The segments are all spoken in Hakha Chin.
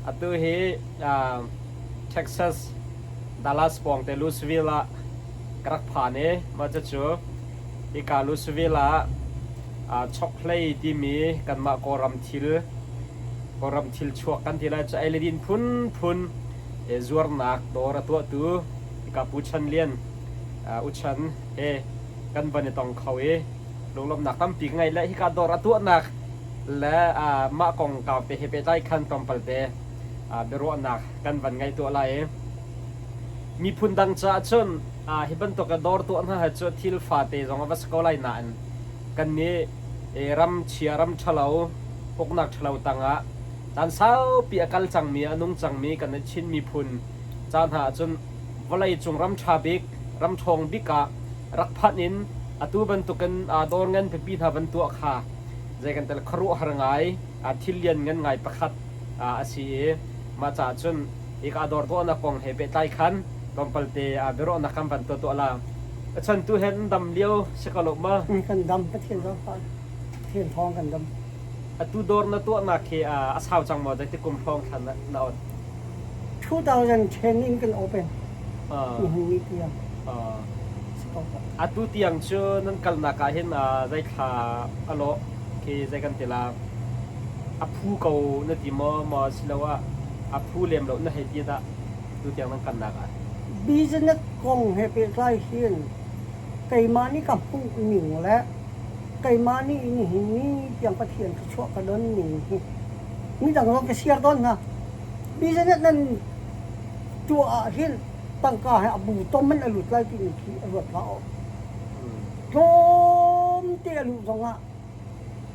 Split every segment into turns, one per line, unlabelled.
Atu hi Texas Dallas pawngte Louisville ah ka rak phan i mah cucu hika Louisville ah chokhlei timi kanmah Kawlram thil Kawlram thil chuak kan ti lai cu ei le din phunphun zuarnak dawr a tuahtu hika Pu Chan Lian U Chan he kan van i tong kho i lunglawmhnak tampi ka ngei le hika dawr a tuahnak le mah kongkau te he pehtlai khan tlawmpal te biaruahnak kan van ngei tuah lai i miphun dang caah cun hi bantuk dawr tuah hna hi cu thil fate zong a va si ko lai nain kannih ram chia ram ṭhalo uknak ṭhalo tangah caan saupi a kal cangmi a nung cangmi kan Chin miphun ca hna ahcun vawlei cung ram ṭha bik ram ṭhawng bik ah rak phanh in atu bantukin dawr ngan pipi hna van tuah kha zei kan tel khuaruahhar ngai thil lian ngan ngai pakhat a si i mah caah cun hika dawr tuahnak kong he pehtlai khan tlawmpal te biaruahnak kan van tuah tuah la. A chan tu hen dam lio si ko lo ma?
Kan dam Pathian zaangfah Pathian thawng kan dam.
Atu dawr na tuahnak hi a sau cang maw zeiti kum hrawng thlan na on?
2010 in kan open. Nihin ni tiang.
Atu tiang cu nan kalnak ah hin zei thla a lawh khi zei kan ti la a phu ko na ti maw maw siloah a phu lem lo na hei ti dah tu tiang nan kalnak ah?
Business kong he pehtlai hin keimah nih ka hmuh ning le keimah nih nihin ni tiang Pathian thluachuah ka don ning hi midang zong ka share tawn hna. Business nan tuah ah hin tangka he a bu tom in a lut lai timi khi a ruat hlah awk. Tlawmte a luh zongah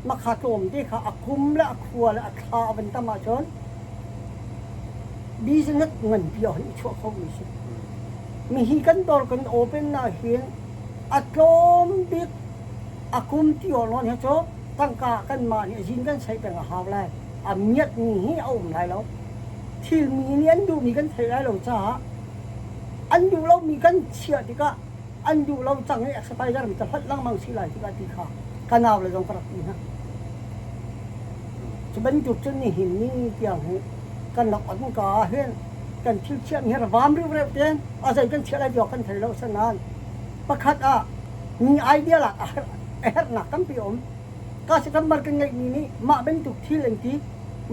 makha tlawmte kha a kum le a khua le a thla a van tam ahcun business nganpi ah hin i chuah khomi si. Mihi kan dawr kan open na hin a tlawm bik a kum ti awk nawn hi cu tangka kanmah nih zin kan sei peng a hau lai. A miatmi hi a um lai lo. Thilmi nih an duhmi kan theih lai lo caah an duh lomi kan chiah tikah an duh lo cang i exerciser mi ca hlat lengmang si lai tikah ti kha ka nau le zong ka rak ti hna. Cu bantuk cun nihin ni tiang hi kan rak on ka ah hin kan thil chiahmi hi vaam rivreu tein a zei kan chiah lai ti awk kan thei lo asinain pakhat ah mi idea lak a herhnak tampi a um. Customer kan ngeihmi nih mah bantuk thil an ti.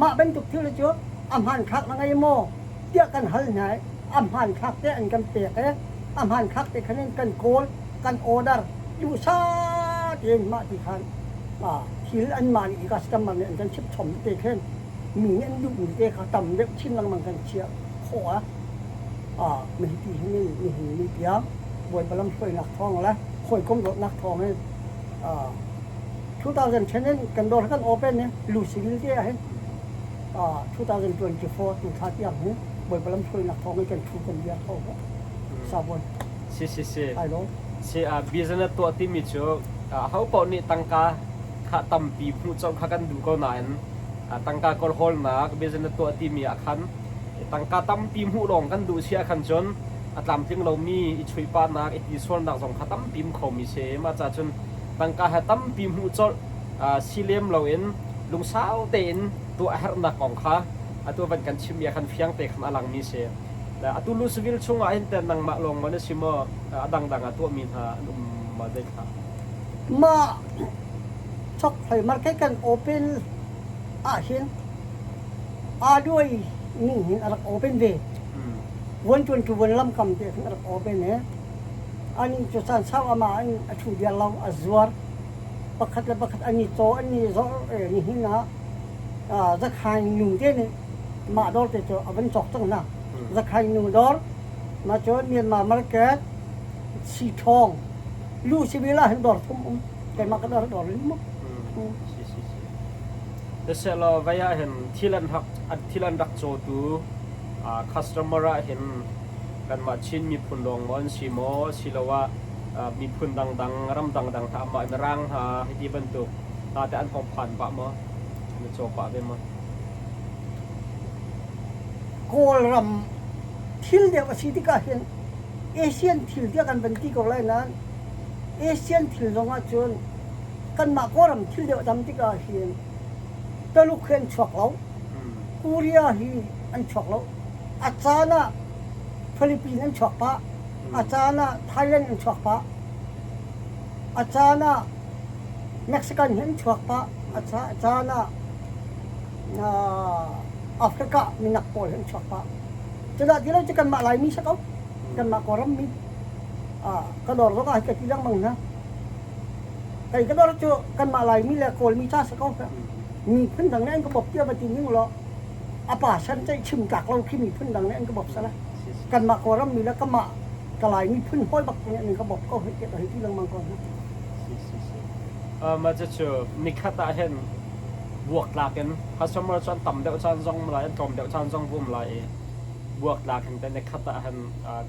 Mah bantuk thil cu a hmanthlak na ngei maw tiah kan hal hna i a hmanthlak te an kan pek i a hmanthlak te khan in kan kawl, kan order duhsah tein mah ti khan thil anmah nih customer nih an kan chip chom te khin mi nih an duhmi te kha tam deuh chin lengmang kan chiah khawh ah mah ti hin nihin ni tiang Bawipa lamhruainak thawng le hawikom dawtnak thawng in 2010 in kan dawr kan open i Louisville te ah hin 2024 tu thla tiang hi Bawipa lamhruainak thawng in kan thu kan bia kho sabon.
Si si si.
Ai lo.
Si a business tuah timi cu ho paoh nih tangka kha tampi hmuh colh kha kan duh ko nain tangka kawlhawlnak business tuah timi ah khan tangka tampi hmuh lawng kan duh si ah khan cun a tlamtling lomi i chuihpahnak i tisualnak zong kha tampi um khomi si. Mah ca cun tangka he tampi hmuh colh si lem loin lungsau tein tuah herhnak kong kha atu van kan chimmi ah khan fiang te khan a langmi si. Atu Louisville chungah hin teh nangmah lawng maw na si maw a dangdang ah tuahmi hna an um ma zeithlah?
Mah chokhlei market kan open ahhin aa duai ning hin a rak open ve. 121 lamkam te khin a rak open i ani cu caan sau amah in a ṭhu diar lo a zuar. Pakhat le pakhat an i caw an i zawr nihin ah Zakhain nu te nih mah dawr te cu a van cawk cang hna. Zakhain nu dawr, mah cu Myanmar market, Siṭhawng, Lu Sibil ah hin dawr thum um. Keimah ka dawr dawr in mu.
Si si si. Sehlaw vai ah hin thil an rak thil an rak cawtu customer ah hin kanmah Chin miphun lawng maw an si maw asiloah miphun dangdang ram dangdang hna amah Mirang hna hiti bantuk hna teh an hong phan pah maw na caw pah ve maw?
Kawlram thil deuh a si tikah hin Asian thil tiah kan van ti ko lai nain Asian thil zong ahcun kanmah Kawlram thil deuh a tam tikah hin Taluk he an chuak lo. Korea hi an chuak lo. A caan ah Philippines an chuak pah. A caan ah Thailand an chuak pah. A caan ah Mexican hi an chuak pah. A caan ah Africa minak pawl hi an chuak pah. Cudah ti lo cu kanmah Laimi si ko. Kanmah Kawlram mi. Ka dawr zong ah hi ka ti lengmang hna. Kei ka dawr cu kanmah Laimi le Kawlmi ca si ko. Miphun dang nih an ka bawp tiah va ti ning law a pa san ceih chim tlak lo khi miphun dang nih an ka bawp sala. Kanmah Kawlram mi le kamah ka Lai miphun hawi bak nih an ka bawp ko hei tiah ka hei ti lengmang ko hna.
Si si si. Mah cucu nikhat ah hin buaktlak in customer cu an tam deuh caan zong um lai, an tlawm deuh caan zong um lai i buaktlak in te nikhat ah hin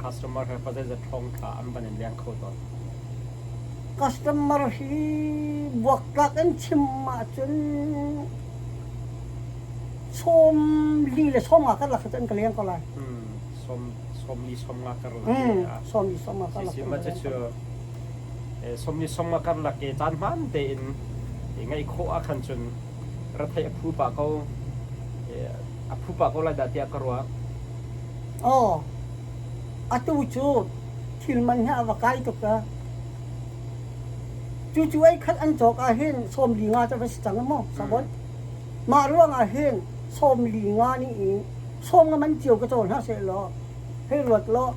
customer he pazeizat hrawng kha an van in leng kho tawn.
Customer hi buaktlak in chim ahcun 40 le 50 karlak cu an ka leng ko lai.
40 50 karlak.
40 50 karlak.
Si ma cu 40 50 karlak i caan hmaan tein ngaih khawh ah khan cun retheih a phu pah ko a phu pah ko lai dah tiah ka ruah.
Aw, atu cu thil man hi a va kai tuk a. Cucu ei khat an cawk ah hin 45 cu va si cang maw sabon. Mah ruang ah hin 45 nih i 50 man cio ka caw hna seh law hei ruat law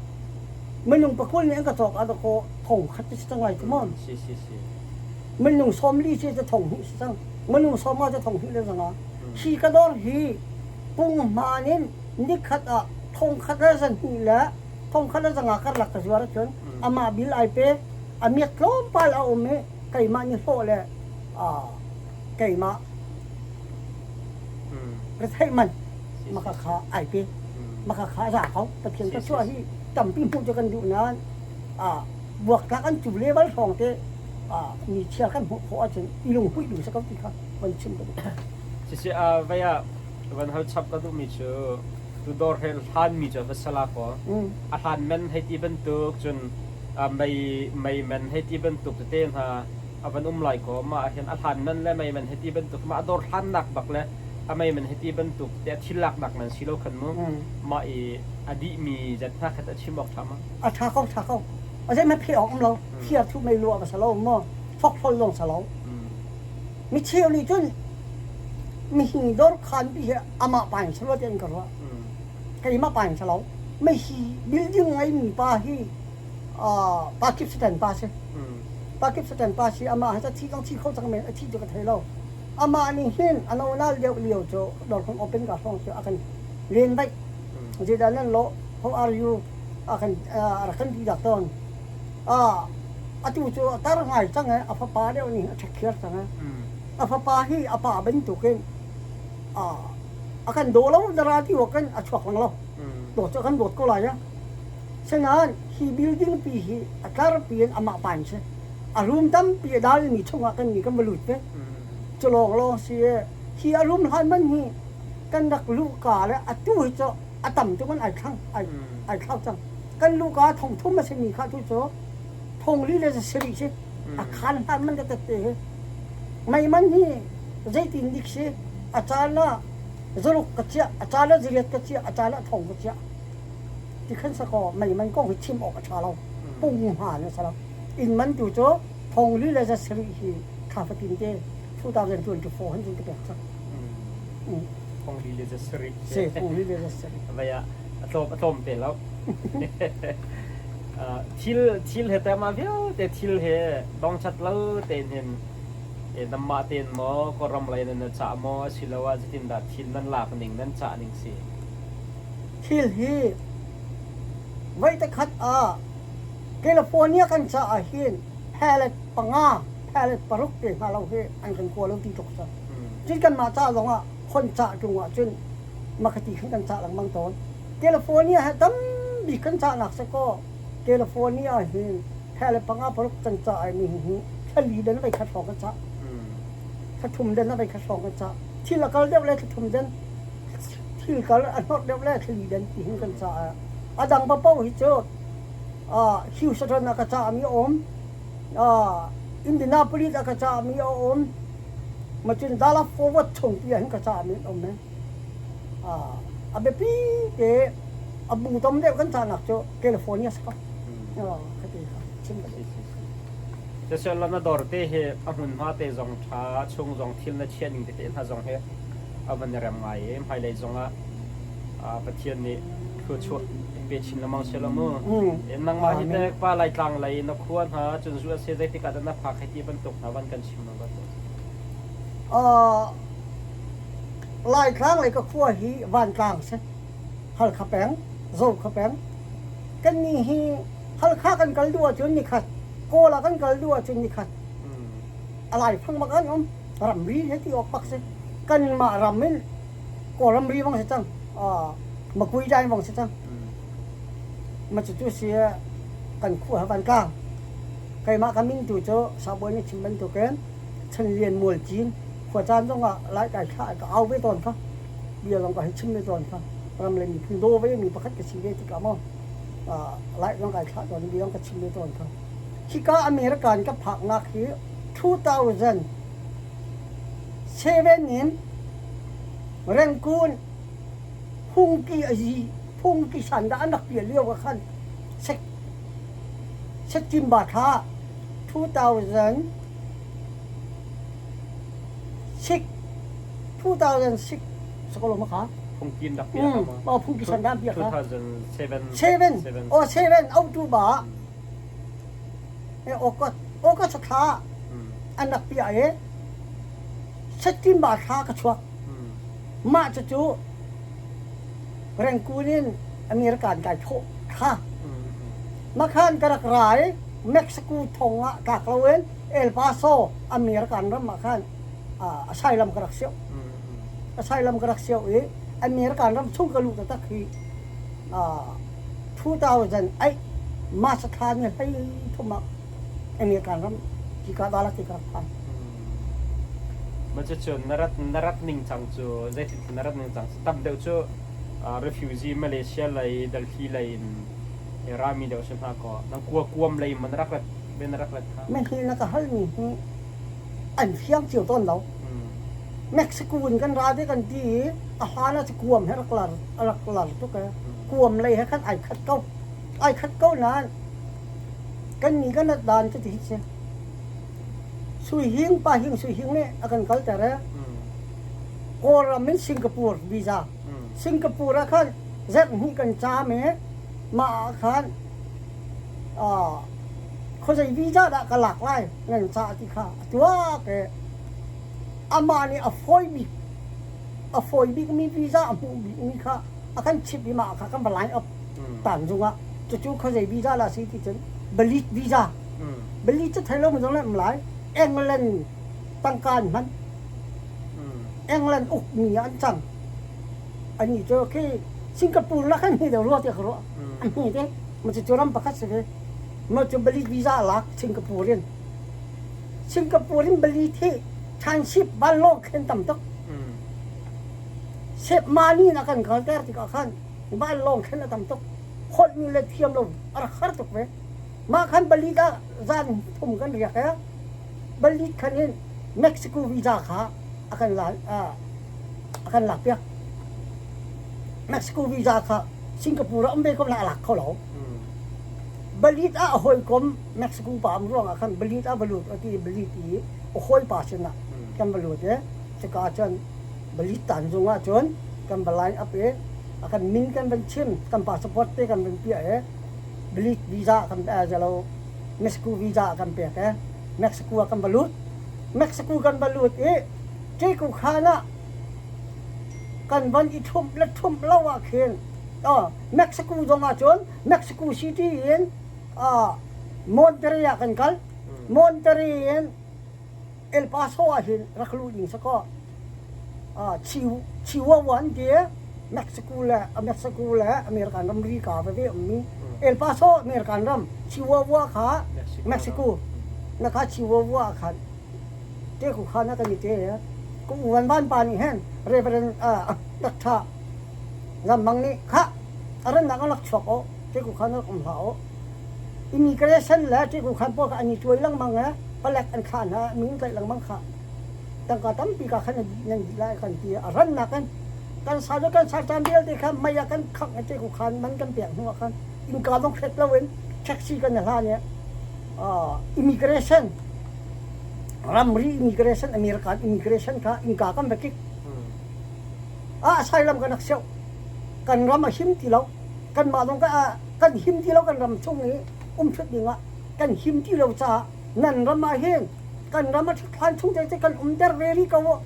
minung pakul nih an ka cawk ah dakaw 1000 ti si cang lai cu maw.
Si si si.
Minung 40 si cu 2000 si cang. Minung 50 cu 2000 le zanga. Hi ka dawr hi punghman in nikhat ah 1000 le 200 le 1000 le 500 karlak ka zuar ahcun amah bil ai pe a miak tlawmpal a um i keimah nih hlawh le keimah retheih man maka kha ai pe maka kha a za ko. Pathian ka chuah hi tampi hmuh cu kan duh nain buaktlak an cu level hrawng te mi chia kan hmuh khawh ahcun i lunghuih ding si ko ti kha van chim ka duh.
Sisi vei ah van hal chap ka duhmi cu Tudor he hlanmi cu va sala kaw a hlan men hei ti bantuk cun mei mei men hei ti bantuk tete hna a van um lai kaw mah ahhin a hlan men le mei men hei ti bantuk mah a dawr hlannak bak le a mei men hei ti bantuk te a thil laknak nan si lo khan mu mah i a dihmi zat hna khat a chim awk ṭha ma?
A ṭha ko, ṭha ko. A zeihmanh pheh awk um lo. Thir thuh mei lua va si lo maw, fokhrol zong si lo. Mi cheu nih cun mihi dawr khaan pi hi amah pa in si lo tiah an ka ruah. Keimah pa in si lo. Mihi building ngeimi pa hi Pakistan pa si. Pakistan pa si amah hi thi zong thi kho cang men a thi cu ka thei lo. Amah nih hin a no nal deuh lio cu dawr khong open ka hrawng cu a kan len vaih. Zeidah nan lawh? How are you? A kan a rak kan ti dak tawn. Atu cu a tar ngai cang i a fapa deuh nih a ṭhekhiar cang i a fapa hi a pa bantukin a kan daw lo dara ti awk in a chuak lang lo. Dawt cu a kan dawt ko lai a. Sinain hi building pi hi a tlarpi in amah pa in si. A room tampi a dalmi chungah kan nih kan va lut ve. Cu lawnglawng si i hi a room hlan man hi kan rak luhka le atu hi cu a tam tuk in ai thlang ai thlau cang. Kan luhka 3000 a simi kha tu cu 40 le 70 si. A khan hlan man tete hi. Mei man hi zeitin dik si a caan ah 6 ka chiah, a caan ah 8 ka chiah, a caan ah 1000 ka chiah. Ti khan sakaw mei man kong hi chim awk a ṭha lo. Punghman a si lo. Inn man tu cu 40 le 70 hi thla fatin te 2024 han cun ka pek cang.
40 le 70.
Si, 40 le 70.
Vai ah a tlawm a tlawm te lo. Thil thil he te ma vialte thil he dongchat lo tein hin namah tein maw kawlram lei nan cah maw asiloah zeitindah thil nan lak ning nan cah ning si?
Thil hi voi takhat ah California kan caah hin pallet 5, pallet 6 te hna lo hi an kan kua lo ti tluk cang. Cun kanmah ca zongah khon cah ṭung ahcun Makati khan kan cah lengmang tawn. California he tambik kan cahnak si kaw California hin pallet 5 6 kan cah ai mi hi 4 den voi khat hrawng kan cah. 3 den voi khat hrawng kan cah. Thil a kal deuh le 3 den thil kal a hnawt deuh le thlali den ti hin kan caah a dang paoh hi cu Houston ah ka cahmi a um, Indianapolis ah ka cahmi a um, macun Dallas Forward chung ti ah hin ka cahmi an um. A biapi te a bu tam deuh kan cahnak cu California si ko. Ka ti kha chim ka duh.
Siseh na dawr te hi a hmunhma te zong ṭha, chung zong thil na chiah ning tete hna zong hi a van i rem ngai i hmailei zongah Pathian nih thluachuah in pe chin lengmang seh law mu. Nangmah hi teh pa Laitlang lei na khua hna cun zu a si zeitik ah dah na phak hei ti bantuk hna van kan chim lo.
Laitlang lei ka khua hi Vantlang si. Halkha peng, Zokhua peng. Kannih hi Halkha kan kal duh ahcun nikhat, Kawl ah kan kal duh ahcun nikhat. A laifang bak an um. Ramri he ti awk bak si. Kanmah ram in Kawl ramri bang si cang. Makui dai bang si cang. Ma cucu si kan khua he Vantlang. Keimah ka min tu cu Sabawi nih chim bantukin Chan Lian Mual Cin khuacaan zongah lai kai thlah ka au ve tawn kha. Bia zong ka hei chim ve tawn kha. Ram le miphun daw ve mi pakhat ka si ve tikah maw lai zong kai thlah tawn bia zong ka chim ve tawn kha. Hika American ka phaknak hi 2007 in Rangoon phungki a zi phungki sandah an rak piah lio ah khan September thla 2006 2006 sakolo ma kha
Phungki in rak piah
ma phungki sandah an piah kha
2007
7 oh 7 October August August thla an rak piah i September thla ka chuak. Mah cucu Rangoon in America an kai thawh kha. Makhan ka rak ra i Mexico thong ah tlak loin El Paso American ram ah khan asylum ka rak sioh. Asylum ka rak sioh i American ram chung ka luh taktak hi 2008 March thla ni hlei thum ah American ram hika Dallas ti ka rak phan.
Cucun na rat ningcang cu zeitin na rat ningcang cu tam deuh cu refugee Malaysia lei Delhi lei in rami deuh si hna kaw nang kua kuam lei man rak rat ben rak rat kha.
Meh na ka hal mi hi an fiang cio tawn lo. Mexico in kan ra te kan ti i a hlan ah cu kuam he rak lar rak lar tuk e. Kuam lei he khan ai khat ko. Ai khat ko nain kan ni kan rat dan cu ti hi si. Sui Hing pa Hing Sui Hing nih a kan kalter e. Kawlram in Singapore visa. Singapore ah khan zerh hnih kan caam i mah ah khan khuazei visa dah ka lak lai nan ca ti kha a tuak i amah nih a fawi bik a fawi bikmi visa a hmuh bikmi kha a kan chimh i mah kha kan va line up tanzung ah cucu khuazei visa lah si ti cun Balit visa Balit cu thei lo mi zong le um lai England tangka an hman England ukmi ah an cang Anih cu khi Singapore la khan hme deuh rua tiah ka ruah. A hme te. Ma cu ram pakhat si ve. Ma cu Bali visa a lak Singapore in. Singapore in Bali thi tranship vanlawng khen tam tuk. Sep mani na kan kalter tikah khan vanlawng khen a tam tuk. Holh mi le thiam lo a rak har tuk ve. Mah khan Bali dah zan thum kan riak e. Bali khan in Mexico visa kha a kan la a kan lakpiak. Mexico visa kha Singapore ah um ve ko na a lak kho lo. Balit ah a hawikom Mexico pa um ruangah khan Balit ah va lut a ti Balit i a hawipa sinah kan va lut i cuka ah cun Balit tanzung ah cun kan va line up i a kan min kan van chim kan passport te kan van piah i Balit visa kan zalo Mexico visa kan pek i Mexico ah kan va lut. Mexico kan va lut i Ṭiku khaan ah kan van i ṭhumh le ṭhumh lo ah khin Mexico zong ah cun Mexico City in Monterrey ah kan kal. Monterrey in El Paso ah hin rak luh ding si kaw Chihuahua an ti Mexico le Mexico le American ramri ka veve ummi El Paso American ram Chihuahua kha Mexico na kha Chihuahua ah khan Teku khan ah kan i te ka u Van Van pa nih hin Reverend Dr. Zam Mang nih khah a rannak an rak chuak aw Teku khan rak um hlah aw immigration le Teku khan pawl kha an i tuai lengmang e palek an thlah hna min tlaih lengmang kha tangka tampi ka khan nan dih lai kan ti a rannak in Kan sa cu kan sa caan vialte kha mei ah kan khangh i te khan man kan pek hnu ah khan innka zong hret loin taxi kan i hlan i immigration ramri immigration American immigration kha innka kan va kik. Ah asylum kan rak seuh. Kan ram a him ti lo. Kanmah zong kan him ti lo kan ram chung i um thut ding ah kan him ti lo caah nan ram ah hin kan ram a thlan chung te kan umter ve rih ko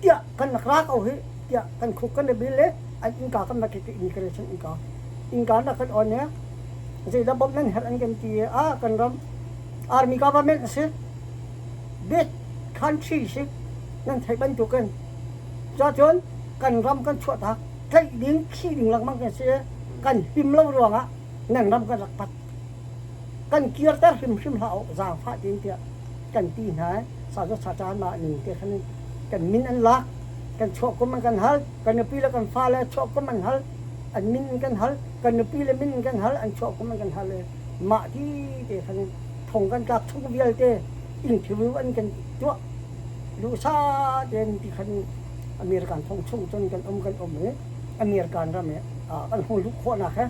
tiah kan rak ra ko hi tiah kan khuk kan i bil le an innka kan rak i immigration innka innka na kan on i zeidah bawmh nan herh an kan ti i ah kan ram army government a si big country si nan theih bantukin cun kan ram kan chuahtak tlaih ding khih ding lengmang kan si kan him lo ruangah nan ram kan rak pat kan kirter hrimhrim hlah u zaangfah tiin tiah kan ti hna i sa caan mah ning te khan kan min an lak kan chuah kum an kan hal kan nupi le kan fale chuah kum an hal an min an kan hal kan nupi le min an kan hal an chuah kum an kan hal i mah ti te khan thong kan tlak chung vialte interview an kan tuah duhsa tein ti khan American thong chung cun kan um kan um i American ram i kan hung luh khawhnak he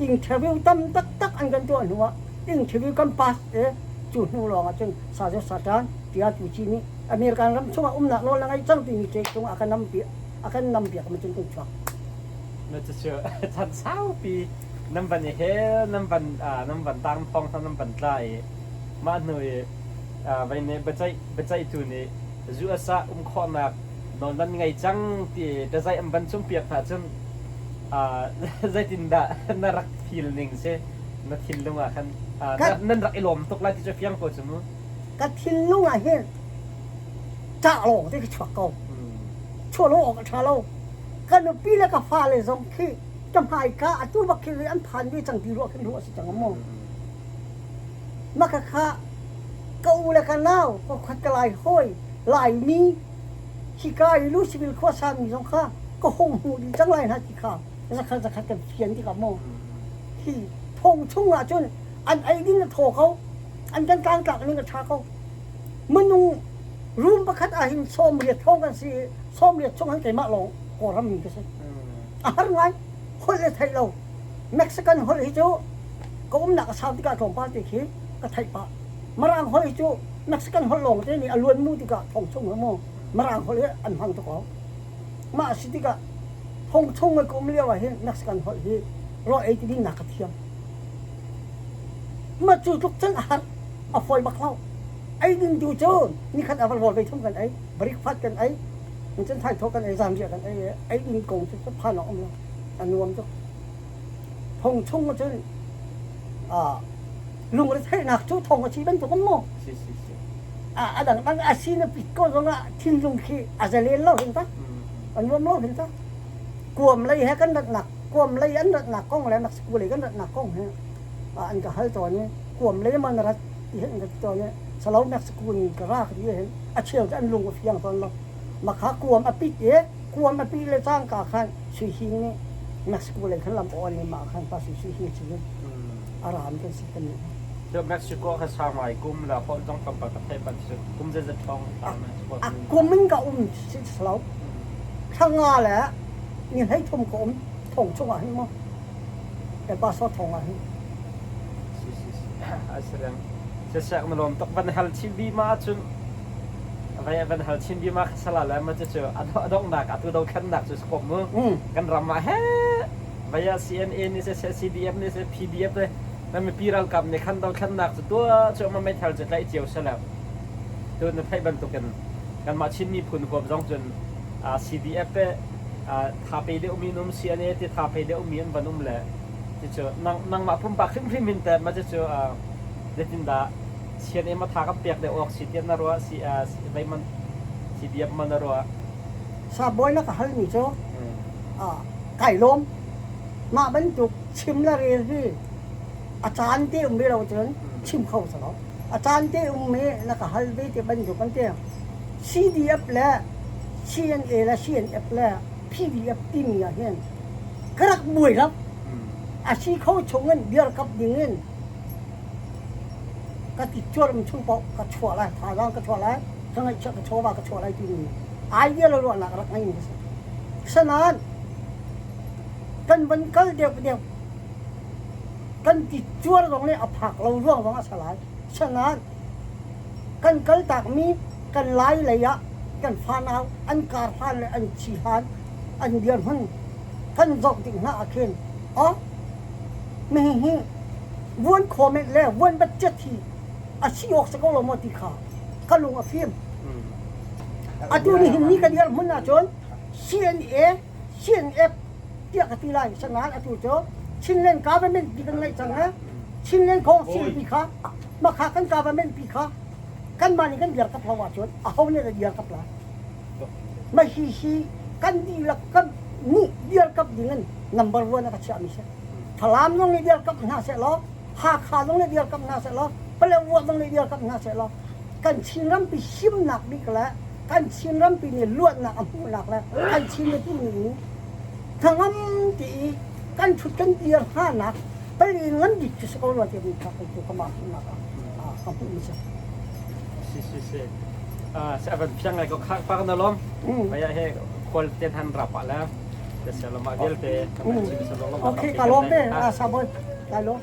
interview tam taktak an kan tuah hnu ah interview kan pass i cu hnu lawng ah cun Sazo Satan tiah tu ci nih American ram chungah umnak nawl na ngei cang timi cek cung a kan nam piak a kan nam piak mi cun kan chuak.
Na cucu chan saupi nan van i hel nan van nan van tang thong nan van tla i mah hnu i vai ne biaceih biaceihtu nih US ah um khawhnak nawl nan ngei cang ti biaceih an van cung piak hna cun zeitindah na rak feel ning si na thinlung ah khan nan rak i lawm tuk lai ti cu fiang ko cu mu.
Ka thinlung ah hin ṭah lawng te ka chuak ko. Chuah lo awk a ṭha lo. Ka nupi le ka fale zong khi ka hmaika atu bak khi an phan ve cang ti ruah khin ruah a si cang maw. Maka kha ka u le ka nau ka khuat ka lai hawi Laimi hika i Louisville khua sami zong kha ka hung hmuh dih cang lai hna ti kha zakhat zakhat kan fian tikah maw hi thong chung ah cun an ei ding a thaw ko an kan tlangtlak ning a ṭha ko minung room pakhat ah hin 80 thong kan si i 80 chung han keimah lawng Kawlram mi ka si a har ngai holh le theih lo Mexican holh hi cu ka umnak a sau tikah tlawmpal te khi ka theih pah Mirang holh hi cu Mexican holh lawng te nih a luan mu tikah thong chung hi mu Mirang holh hi an hmang tuk ko mah a si tikah thong chung i ka um lio ah hin Mexican holh hi rawl ei ti ding nak ka thiam mah cu tluk cun a har a fawi bak lo ei ding tu cu nikhat a rawl voi thum kan ei breakfast kan ei cun thaithawh kan ei zanriah kan ei ei ding kong cu phan a um lo a nuam tuk thong chung cun lungretheihnak cu thong a si bantuk um maw a dang dang a si na pit ko zongah thinlung khi a zalen lo hin ta a nuam lo hin ta kuam lei he kan ratnak kuam lei an ratnak kong le Mexico lei kan ratnak kong he an ka hal tawn i kuam lei man rat ti hin an ka ti tawn i salo Mexico in ka ra ka ti hin a cheu cu an lung a fiang tawn lo makha kuam a pit i kuam a pit le cangka khan sui hing nih Mexico lei khan lam on i mah khan pa sui sui hing cu a ram kan si kan nih.
Cu Mexico kha sau ngai kum la holh zong tlawmpal ka theih ban cu kum zeizat hrawng Mexico.
A kum in ka um si lo. Thla nga le ni 13 ka um thong chung ah hin maw. El Paso thong ah hin.
Si si si. Asirang. Sisek na lawm tuk van hal chin bi ma cun vai van hal chin bi ma sala le ma cu cu a donghnak atu dothlennak cu kom mu kan ram ah he vaya CNA nih siseh CDF nih siseh PDF le na mipi ralkap nih khan dothlennak cu tuah cu ma meithal cu tlaih cio sela tu na theih bantukin kanmah Chin miphun huap zong cun CDF te tha pe deuh mi um CNA te tha pe deuh mi an van um le cucu nangmah pumpak hrimhrim hin te ma cucu zeitindah CNA ma tha kan pek deuh awk si tiah na ruah si vei man CDF man na ruah
Sabawi na ka halmi cu kai lawm. Mah bantuk chim le rel hi a caan te um ve lo cun chim kho si lo. A caan te um i na ka hal ve te bantuk kan ti. CDF le CNA le CNF le PDF timi ah hin ka rak buai lo. A si kho chung in dirkap ding in ka ti cuarm chung paoh ka chuah lai, thazaang ka chuah lai, ka ngaihchiah ka chawva ka chuah lai timi idea le ruahnak rak ngeimi ka si. Sanain kan van kal deuhdeuh kan ti cuar zong nih a phak lo ruang zong a si lai. Sanain kan kaltakmi kan lai lei ah kan fanau an kar hlan le an thi hlan an dirhmun kan zoh tik hna ah khin ah hihi vuan comment le vuan budget hi a si awk si ko lo maw ti kha ka lung a fim. Atu nihin ni ka dirhmun ahcun CNA, CNF tiah ka ti lai. Sanain atu cu Chinland government ti kan ngeih cang he. Chinland Council ti kha makha kan government pi kha kanmah nih kan dirkap lo ahcun aho nih dah dirkap lai? Mah hi hi kan dihlak kan nih dirkap ding in number one a ka chiahmi si. Falam zong nih dirkap hna seh law Hakha zong nih dirkamh hna sehlaw, Paletwa zong nih dirkamh hna sehlaw, kan Chin rampi himnak bik le kan Chin rampi nih luatnak a hmuhnak le kan Chin mipi nih hnangam ti i kan ṭhut kan dir hnanak pali ngan bik cu si ko rua timi kha kei cu ka mah hmuhnak ah ka hmuhmi si.
Si si si. Se avan phiang ngai ko khak par na lom. Maya he khual ten han rap ah la.
Okay, ka lawm te. Saboi. Ka lawm.